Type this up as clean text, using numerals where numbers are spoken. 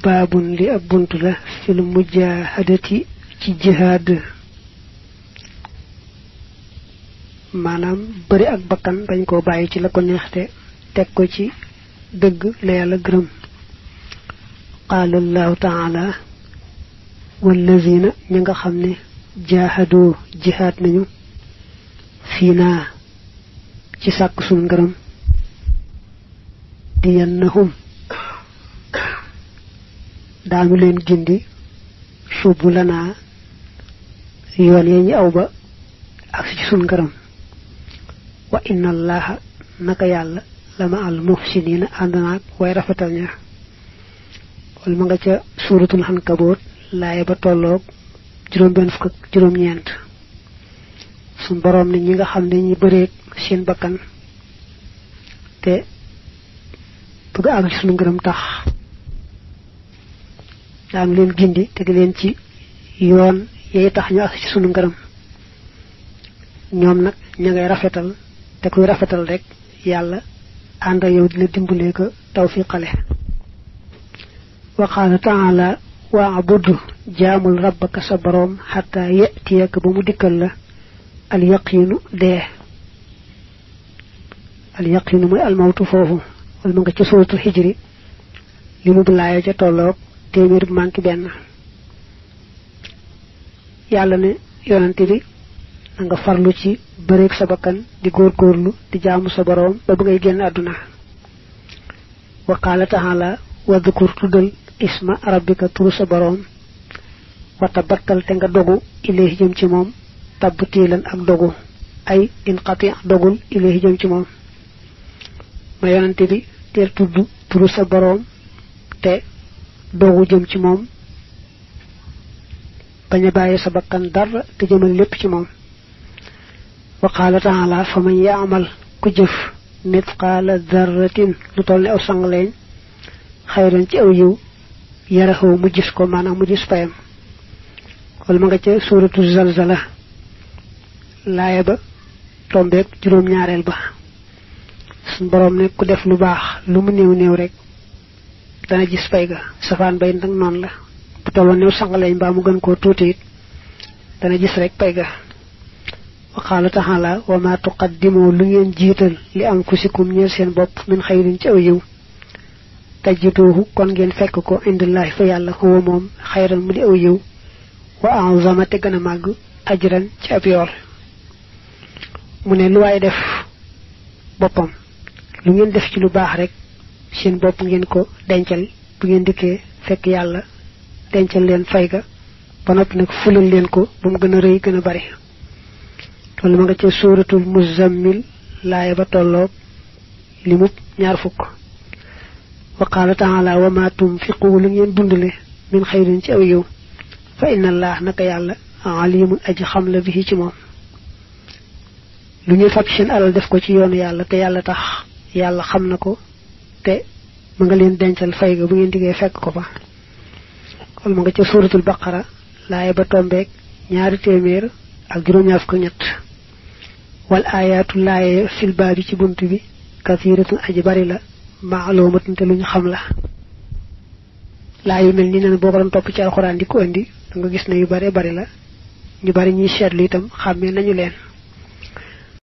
babun li ab buntu la fil mujahadati ci jihad manam bari ak bakkan dañ ko bayyi ci la ko neexte tek ko ci deug la yalla gërem qala allah ta'ala wallazina ñi nga xamne jahadu jihad nañu fina ci sak sun gërem diyannahum daanu leen gindi subulana yoon yi ñi aw ba ak ci sun gërem wa inna allaha naka yalla lama al muhsinina andana way rafetal ña wal ma nga ca suratul ankabut laye ba tolok juroom ben fuk juroom ñent sun borom ni ñi nga xamne ñi bëre seen bakkan te bëgg ak ci sunu ngërëm tax daan leen gindi te leen ci yoon yey tax ñu ak ci sunu ngërëm ñoom nak ña ngay rafetal te kuy rafetal rek yalla anda yow di la dimbulé ko tawfiqale wa qala ta'ala wa'budu jaamul rabbaka sabrom hatta yatiyaka bu mu dikkal la al yaqinu de al yaqinu moy al mawtu fofu wal ma nga ci suratul hijri limu bilaaya ca tolok téeméer manki ben yalla ne yonante bi nga farlu ci bëreek sa bakkan di góorgóorlu di jaamu sa borom ba bu ngay génn aduna wa qala ta'ala wa dhkur tudal isma rabbika turu sa borom wa tabattal te nga dogu ilayhi jëm ci mom tabtilan ak dogu ay inqati dogul ilayhi jëm ci mom ma yonante bi ter tuddu turu sa borom te dogu jëm ci mom baña baye sa bakkan dara te jëmal lepp ci mom وقال تعالى فمن يعمل كجف مثقال ذرة لطول أو سنغلين خيرا تي أو يو يرهو مجسكو مانا مجس فايم والمغة سورة الزلزلة لا يبا تومبيك جروم ñaarel ba sun borom ne ku def lu baax lu mu neew neew rek dana gis fay ga safaan bay nak non la bu tolo neew sangalañ ba mu gën ko tuuti dana gis rek fay ga وقال تعالى وما تقدموا لين جيتل لأنفسكم نير سين بوب من خير ci aw yiw tajiduhu kon ngeen fekk ko indillahi fa yalla huwa mom khayran mu di aw yiw wa a'zama te gëna mag ajran ci ab yool mu ne lu way def bopam lu ngeen def ci lu baax rek seen bop ngeen ko dencal bu ngeen dikke fekk yalla dencal leen fayga ba nopi nak fulal leen ko bu mu gëna reuy gëna bari wala ma nga ci suratul muzammil laaya ba tolok limut ñaar fukk wa qala ta'ala wa ma tunfiqu lu ngeen dundale min khairin ci aw yow fa inna allah naka yalla alimun aji xam la bihi ci mom lu ñu fak seen alal def ko ci yoonu yalla te yalla tax yalla xam nako te ma nga leen dencal fay ga bu ngeen digé fekk ko fa wala ma nga ci suratul baqara laaya ba tombek ñaari témèr ak juroom ñaar fukk ñett wal ayatu laaye fil baabi ci buntu bi kathiratun aji bari la ma'lumatun te luñu xam la laayu mel ni nan bo ko don top ci alquran di ko andi nga gis na yu bari bari la ñu bari ñi sétlu itam xamé nañu leen